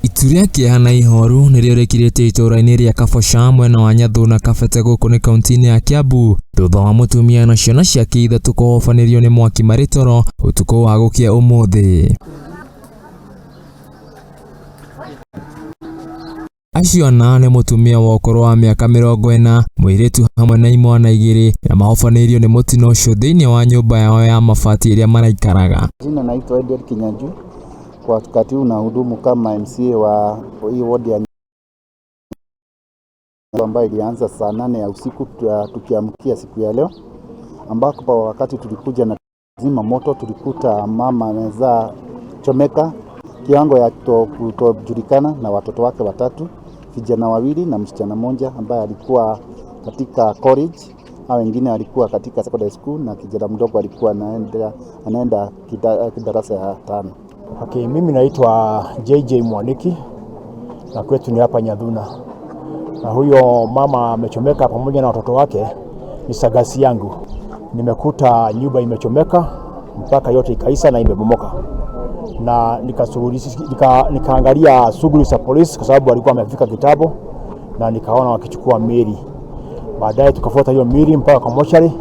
Itu rĩa kĩeha na ihoru nĩrĩo rĩkirĩte itũũra-inĩ rĩa Kabosha mwena wa Nyathuna Kabete gũkũ nĩ kaunti-inĩ ya Kiambu thutha wa mũtumia na ciana ciake ithatũ kũhobanĩrio nĩ mwaki marĩ toro ũtukũ wa gũkĩa ũmũthĩ. Acio ana nĩ mũtumia wa ũkũrũ wa mĩaka 40, mũirĩtu hamwe na imwana igĩrĩ na mahobanĩirio nĩ mũtino ũcio thĩinĩ wa nyũmba yao ya mabati ĩrĩa maraikaraga. Jina naitwa Edward Kinyanjui, kwa wakati huu nahudumu kama MCA wa hii wodi ya ambayo ilianza saa 8 ya usiku tukiamkia siku ya leo, ambako kwa wakati tulikuja na zima moto tulikuta mama ameweza chomeka kiwango ya kutojulikana na watoto wake watatu, vijana wawili na msichana mmoja ambaye alikuwa katika college, au wengine alikuwa katika secondary school na kijana mdogo alikuwa anaenda darasa ya 5. Okay, mimi naitwa JJ Mwaniki na kwetu ni hapa Nyathuna, na huyo mama amechomeka pamoja na watoto wake ni sagasi yangu. Nimekuta nyumba imechomeka mpaka yote ikaisha na imebomoka, na nikaangalia shughuli za polisi kwa sababu walikuwa wamefika kitambo, na nikaona wakichukua miili. Baadaye tukafuata hiyo miili mpaka kwa mochari.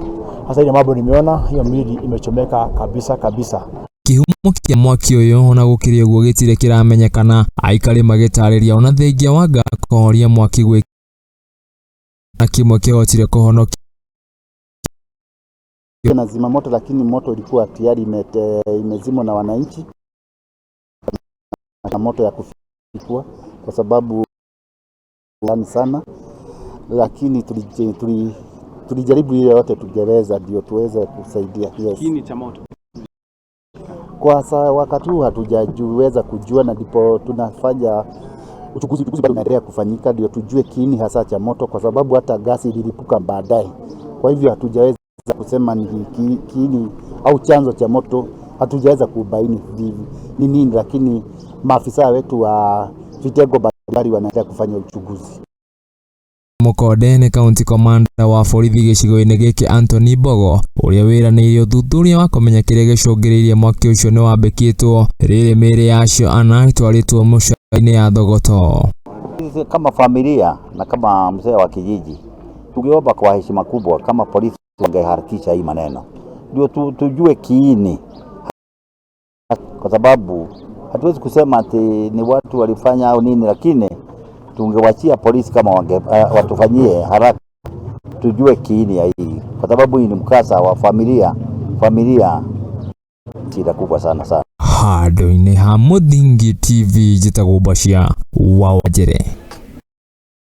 Sasa ile mambo nimeona hiyo miili imechomeka kabisa kabisa. Kĩhumo kĩa mwaki ũyũ ona gũkĩrĩ ũguo gĩtirĩ kĩramenyekana, aikari magĩtarĩria ona thengia wa ngari kũhoria mwaki gwĩ na kĩmwe kĩhotire kũhonokia. Na zima moto, lakini moto ilikuwa tayari imezimwa na wananchi na moto ya kufikua kwa sababu sana, lakini tulijaribu ile yote tungeweza ndio tuweze kusaidia. Yes. Kiini cha moto kwa wakati huu hatujajiweza kujua, na ndipo tunafanya uchunguzi bado unaendelea kufanyika ndio tujue kiini hasa cha moto, kwa sababu hata gasi ililipuka baadaye. Kwa hivyo hatujaweza kusema ni kiini au chanzo cha moto, hatujaweza kubaini ni nini, lakini maafisa wetu wa vitengo mbalimbali wanaendelea kufanya uchunguzi. Mũkonde nĩ County Commander wa borithi gĩcigo-inĩ gĩkĩ Anthony Mbogo ũrĩa wĩranĩire ũthuthuria wa kũmenya kĩrĩa gĩcũngĩrĩirie mwaki ũcio nĩwambĩkĩtwo rĩrĩ mĩĩrĩ ya acio ana ĩtwarĩtwo mocarĩ-inĩ ya Thogoto. Sisi kama familia na kama mzee wa kijiji tungeomba kwa heshima kubwa kama polisi wangeharakisha hii maneno ndio tujue kiini, kwa sababu hatuwezi kusema ati ni watu walifanya au nini, lakini tungewachia polisi kama watufanyie haraka tujue kiini ya hii, kwa sababu hii ni mkasa wa familia, shida kubwa sana sana. Handũ-inĩ ha Mũthingi TV njĩtagwo Bashir wa Wanjere.